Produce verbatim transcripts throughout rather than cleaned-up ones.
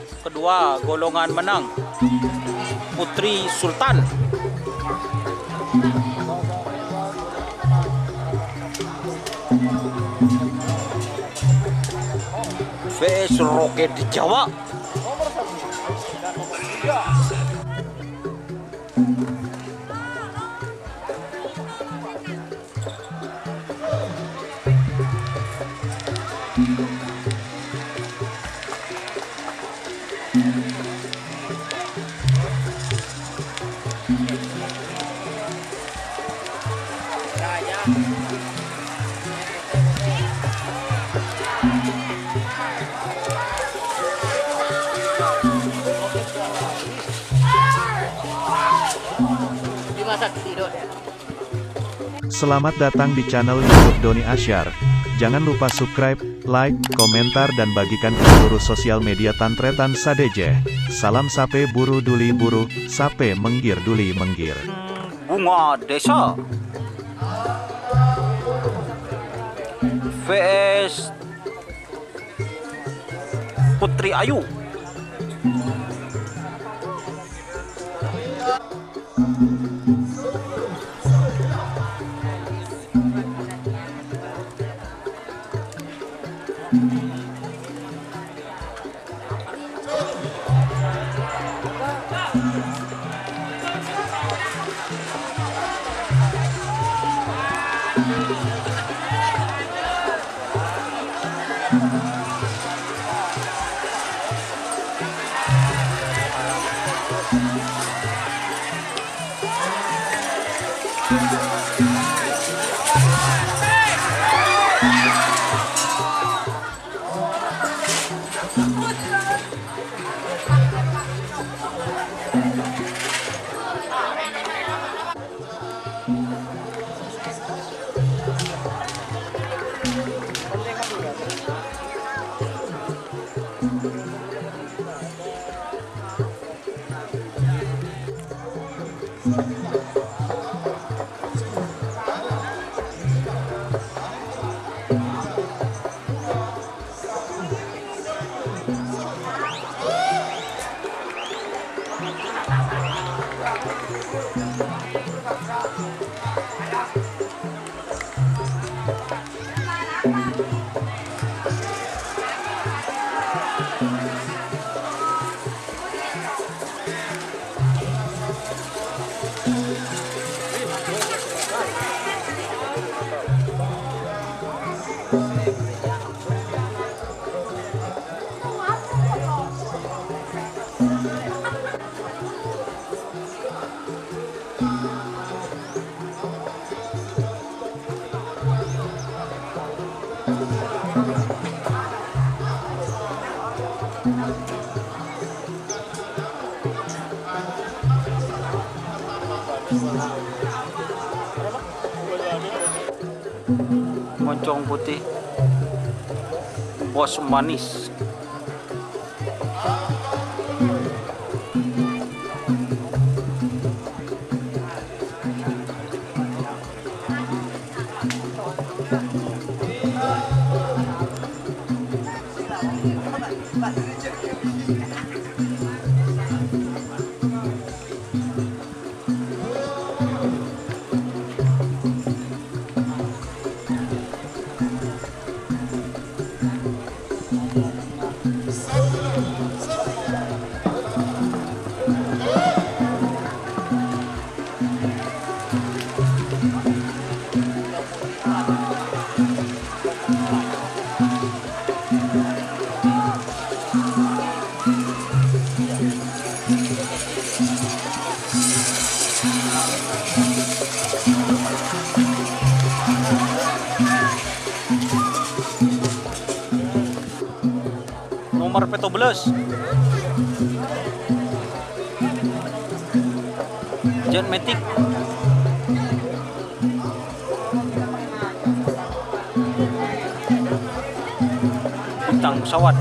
Kedua, golongan menang, Putri Sultan. V S Roket Jawa. Dimasak di dot. Selamat datang di channel YouTube Doni Asyar. Jangan lupa subscribe, like, komentar, dan bagikan ke seluruh sosial media Tan Tretan sadhâjâ. Salam sapè buru duli buru, sapè menggir duli menggir. Bunga Desa. V S Putri Ayu. Moncong Putih, Bos Manis. Nomor pètto bellâs. Jet Matic. Bintang Pesawat.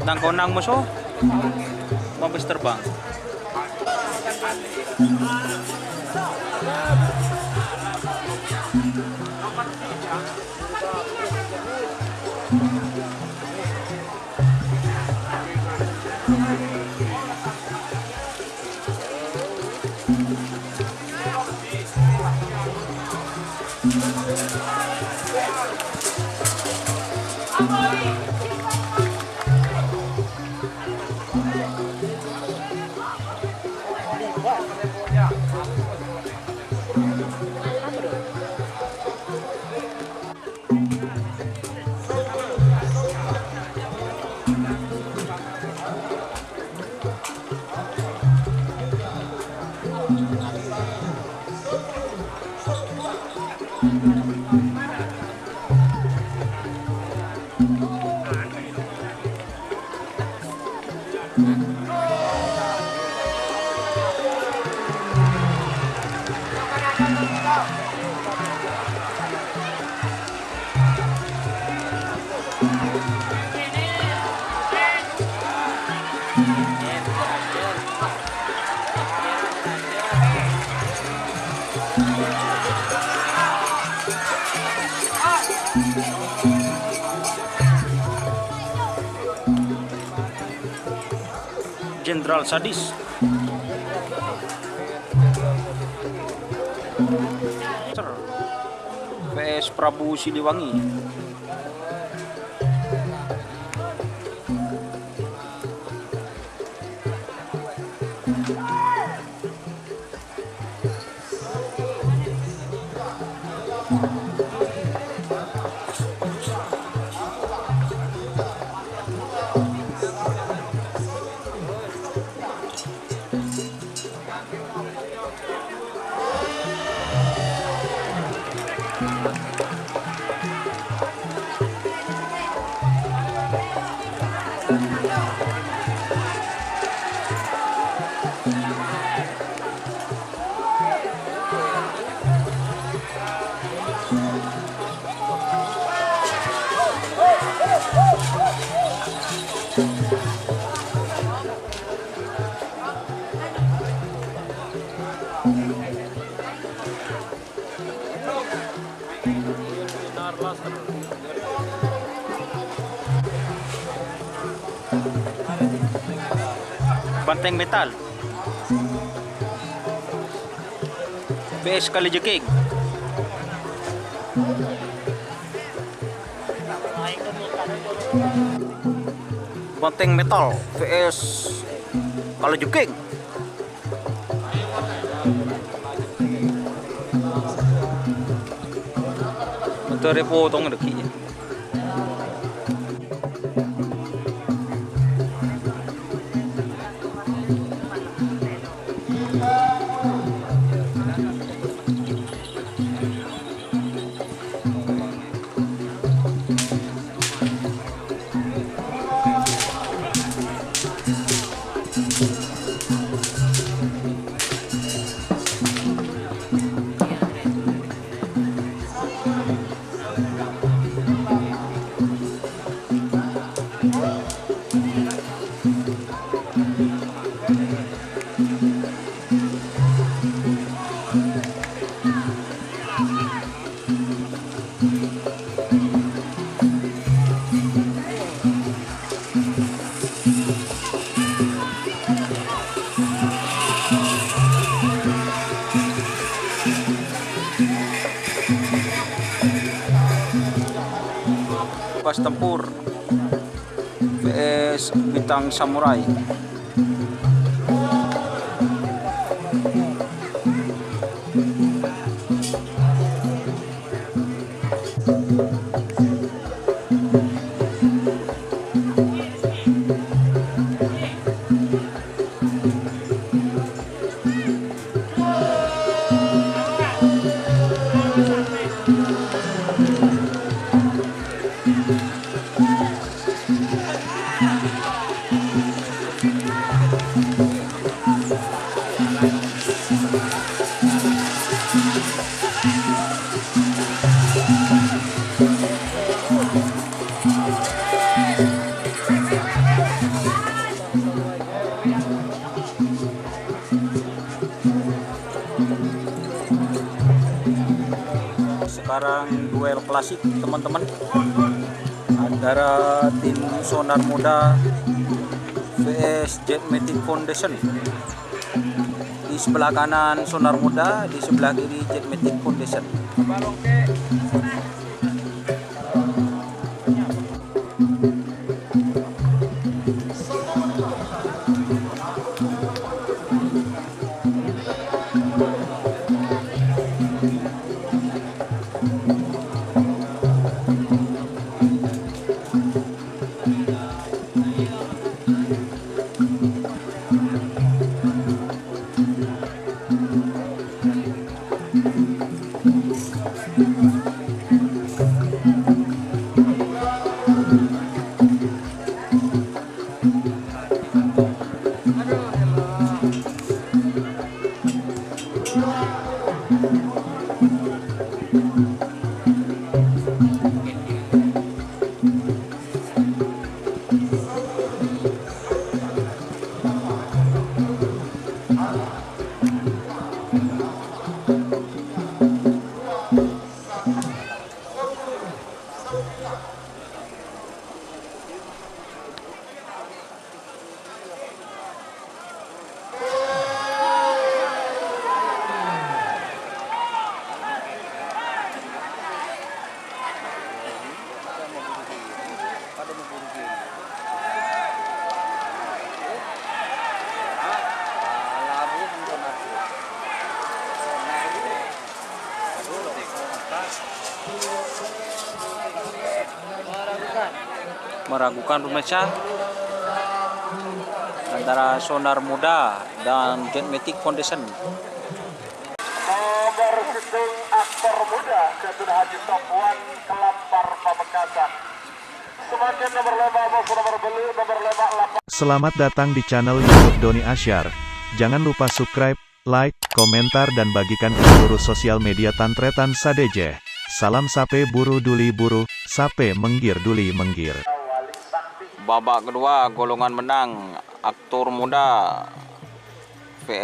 Nang-konang moso, mabes terbang. Jenderal Sadis. P S Prabu Siliwangi. Banteng Metal. P S Kalijeking. Banteng Metal V S Kalijeking. Motorè potong dâggi', yâ. Bas Tempur V S Bintang Samurai. Sekarang duel klasik, teman-teman, antara tim Sonar Muda V S Jet Matic Foundation. Di sebelah kanan Sonar Muda, di sebelah kiri Jet Matic Foundation. Meragukan, pemirsa, antara Sonar Muda dan Jet Matic Foundation. Nomor sèttong, aktor muda, Zaitun Haji Sofwan, Kelampar, Pamekasan. Sèmakkè nomor lèma', bos, nomor bâllu', nomor lèma' lapa- Selamat datang di channel YouTube Doni Asyar. Jangan lupa subscribe, like, komentar, dan bagikan ke seluruh sosial media Tan Trètan sadhâjâ. Salam sapè buru duli buru, sapè mèngghir duli mèngghir. Babak kedua, golongan menang, aktor muda V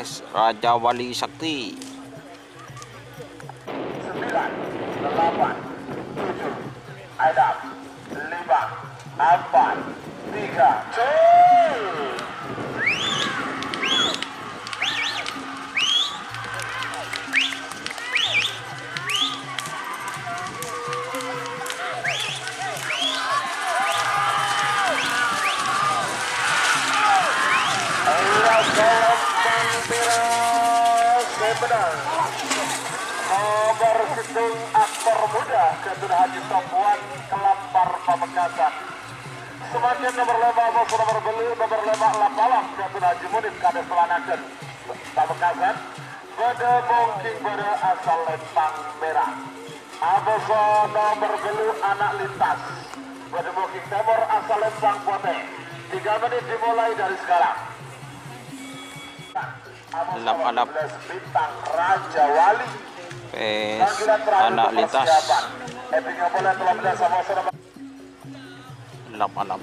S Raja Wali Sakti. Sembilan, delapan, tujuh, enam, lima, empat, tiga, gol! Nomor sèttong, aktor muda, Zaitun Haji Sofwan, Kelampar, Pamekasan. Sèmakkè nomor lèma', bos, nomor bâllu', nomor lèma' lapa' lap, Zaitun Haji Munib, kadhâ' salanèpon. Pamekasan, bâdâ mongking bâdâ asal Lèmpang Mèra. Abâssa nomor bâllu' Ana' Lintas. Bâdâ mongking tèmor asal Lèmpang Potè. Tiga menit dimulai dari sekarang. Lap-alap. Bintang Raja Wali. Pes, Ana' Lintas. Epic Apollo telung belas sama-sama. Lap-alap.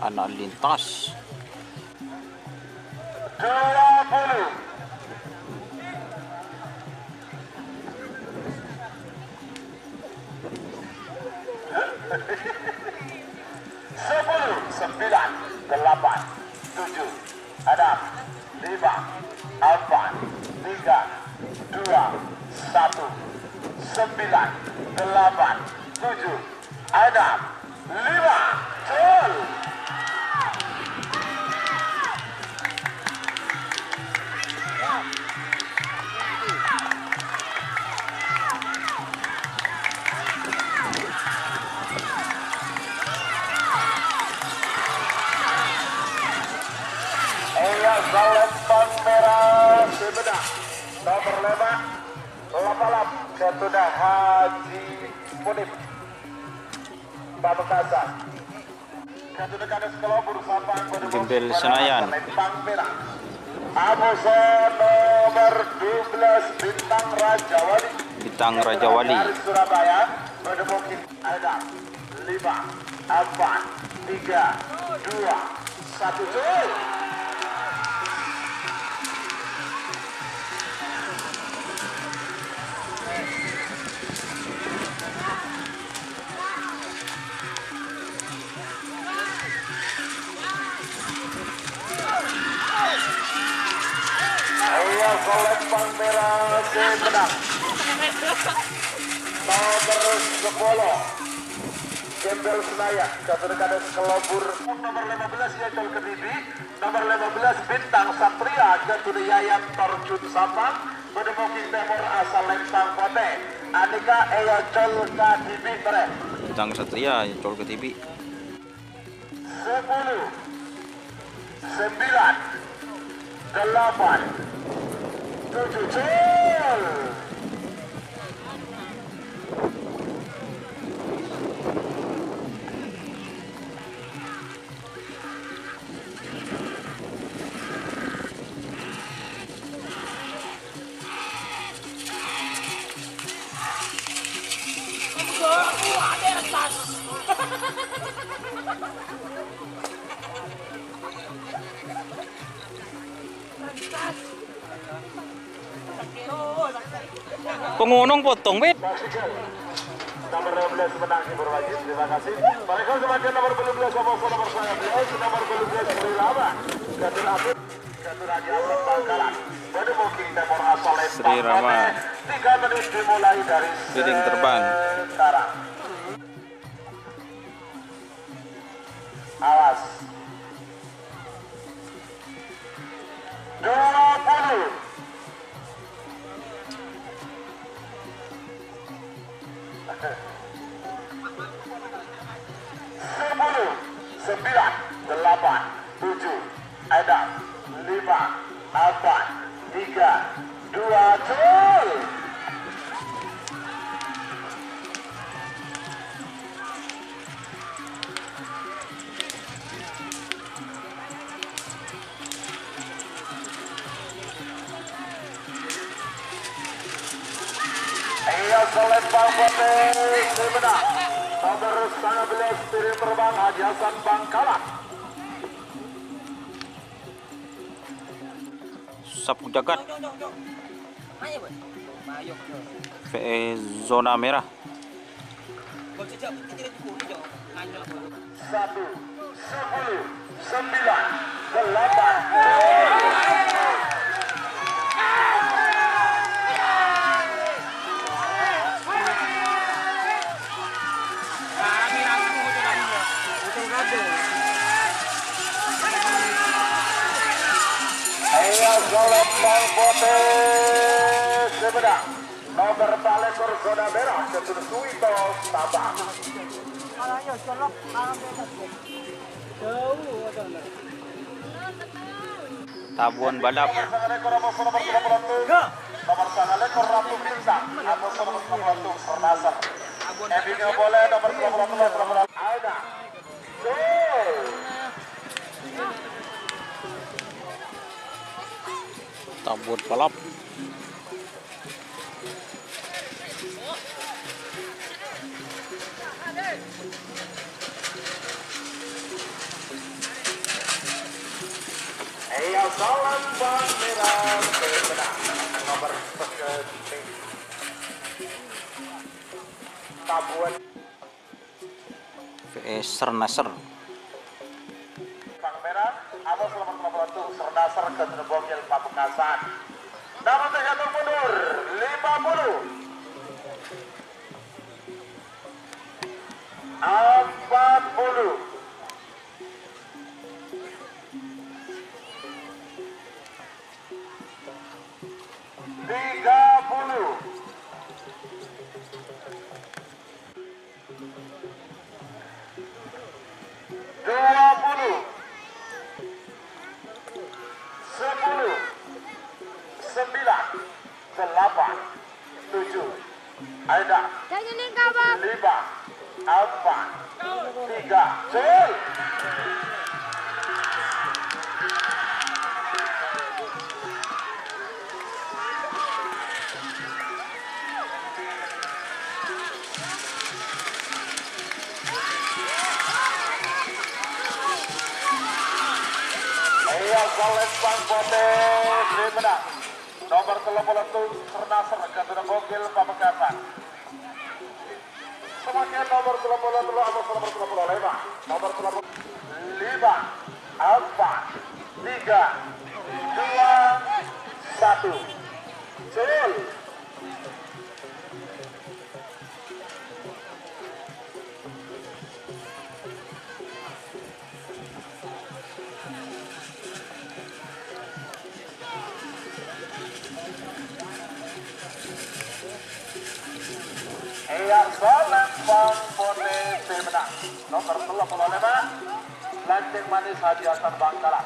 Ana' Lintas. Dua puluh. Sepuluh, sembilan, delapan, tujuh, enam, lima, empat, tiga, dua, satu, sembilan, delapan, tujuh, Ada lima gol. Iya, salempang merah sebelah. Nomor lima, Lapalap, Gatuna Haji Munib. Pamekasan. Gatuna Kades Kelobur, Sapang, Gembel Senayan. Absen nomor dua belas, Bintang Rajawali. Bintang Rajawali. Dari Surabaya, pada mungkin ada lima, empat, tiga, dua, satu, cuy. Ayo, salempang merah, si menang. Nomor sepuluh, Gembel Senayan, Gatuna Kades Kelobur. Nomor lima belas, ya, Col Kediri. Nomor lima belas, Bintang Satria, Gatuna Yayan Torjun Sapang, pada mungkin temor asal lempang pote. Anika Eya Col Kadiri, mere. Bintang Satria, Eya Col Kadiri. Sepuluh, sembilan, delapan, tujuh, Col. Pangonong potong, Wit. Nomor enam belas menang, hibur wajib. Terima kasih. Mereka semakin nomor dua belas, sama nomor sembilan belas, nomor dua belas, Srirama. Gatot Atlet, Gatot Raja Bangkalan. Pada mungkin temor asal Srirama. Tiga menit dimulai dari Piring terbang. Sekarang. Awas. Dua puluh. Sepuluh, sembilan, delapan, tujuh, enam, lima, empat, tiga, dua, gol. Iya, selempang pote, si menang. Nomor sembilan belas, Piring Terbang, Haji Hasan Bangkalan. Sapu jagat. P E zona merah. Satu, sepuluh, sembilan, delapan. Ayo, golok bang putih, sebelah. Nomor palekor zona merah, Ketut Suwito, Sabang. Tabuan balap. Nomor sangalekor, nomor sangalekor, nomor sangalekor, nomor sangalekor, Ratu Bintang, atau nomor sangalekor, Sernasar. Ebinya boleh, nomor sangalekor, nomor sangalekor. Aina. Gol. Tabuan balap. Iya, salam Bang Miran. Benar. Nomor sekian. Tabuan. P S Sernasar. Bang Merah, abang selamat nomor satu, Sernasar, Gatuna Bogel, Pamekasan. Nomor tergantung mundur, lima puluh. Empat puluh. Tiga puluh. Dua puluh. Sepuluh. Sembilan. Delapan. Tujuh. Aida. Lima. Empat. Tiga. Cul. Iyâ, Salembang Potè sè mennang. Nomer tello polo tello, Sernasr, Kaduna Bogil, Pamekasan. Samangkèn nomer tello polo tello, atos nomer tello polo lèma'. Nomer tello polo lèma', empat, tiga, dua, satu. Cul. Iyâ, Salembang Potè sè mennang. Nomer tello polo lèma', Lanceng Manis Hadi Hasan Bangkalan.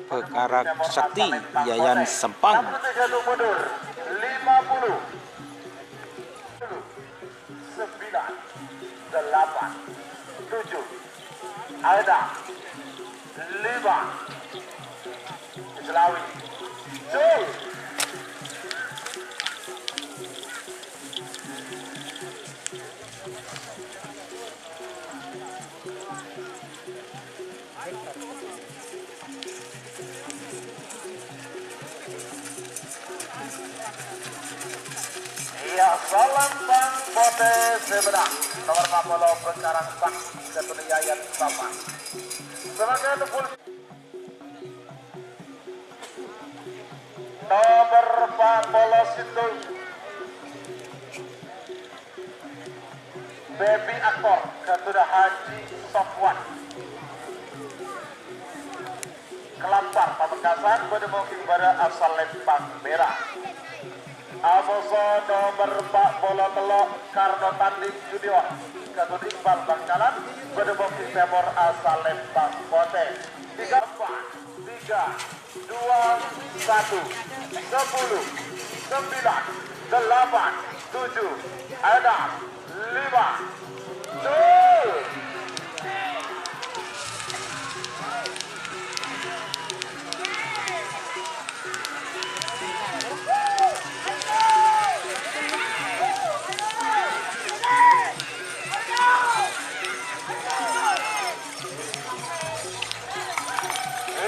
Pakarak Sakti Yayan Sempang. Nomor tiga mundur, lima puluh. Sembilan, delapan, tujuh, enam, lima, selawi, cul. Iyâ, Salembang Potè sè mennang. Nomer empat polo Bengkarang Pak, Jatuh Yayan Sempang. Samangkèn full. Nomer empat polo sèttong. Baby Aktor, Kaduna Haji Sofwan. Kalampar, Pamekasan, bâdâ bokèng bârâ asal Lembang Mèra. Amoso nomer empat polo tello', Karno Tanding Junior, Kaduna Iqbal Bangkalan, bâdâ bokèng tèmor asal Lembang Potè. Tiga empat, tiga, dua, satu, sepuluh, sembilan, delapan, tujuh, enam, lima, tuh.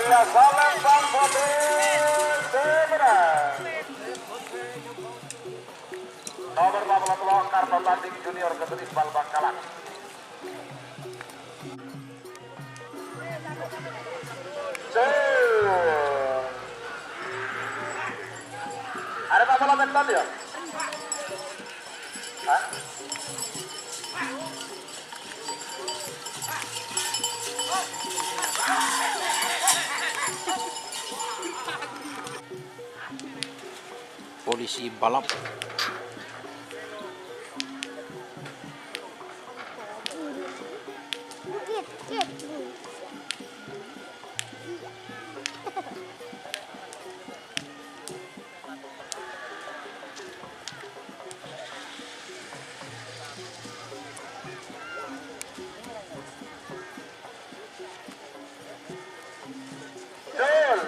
Iyâ, Salembang Potè sè mennang. Nomer empat polo tello', Karno Tanding Junior, Kaduna Iqbal Bangkalan. Cul. Arè empat polo tello' yâ? Hah? Polisi balap. Cul.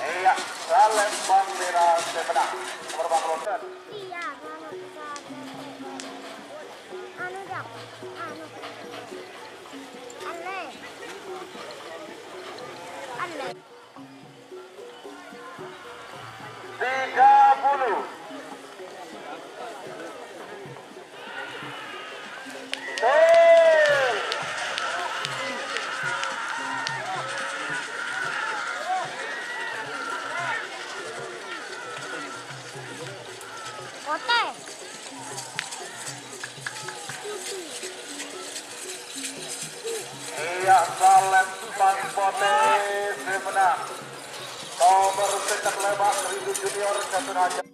Iyâ, Salembang Mèra sè mennang. Nomer empat polo. Iyâ, anu, Cak. Anu. Aneh. Aneh. Tiga puluh. Gol. Salem Pangpote sè mennang. Nomor sèttong lèma' Rindu Junior, Catur Aja.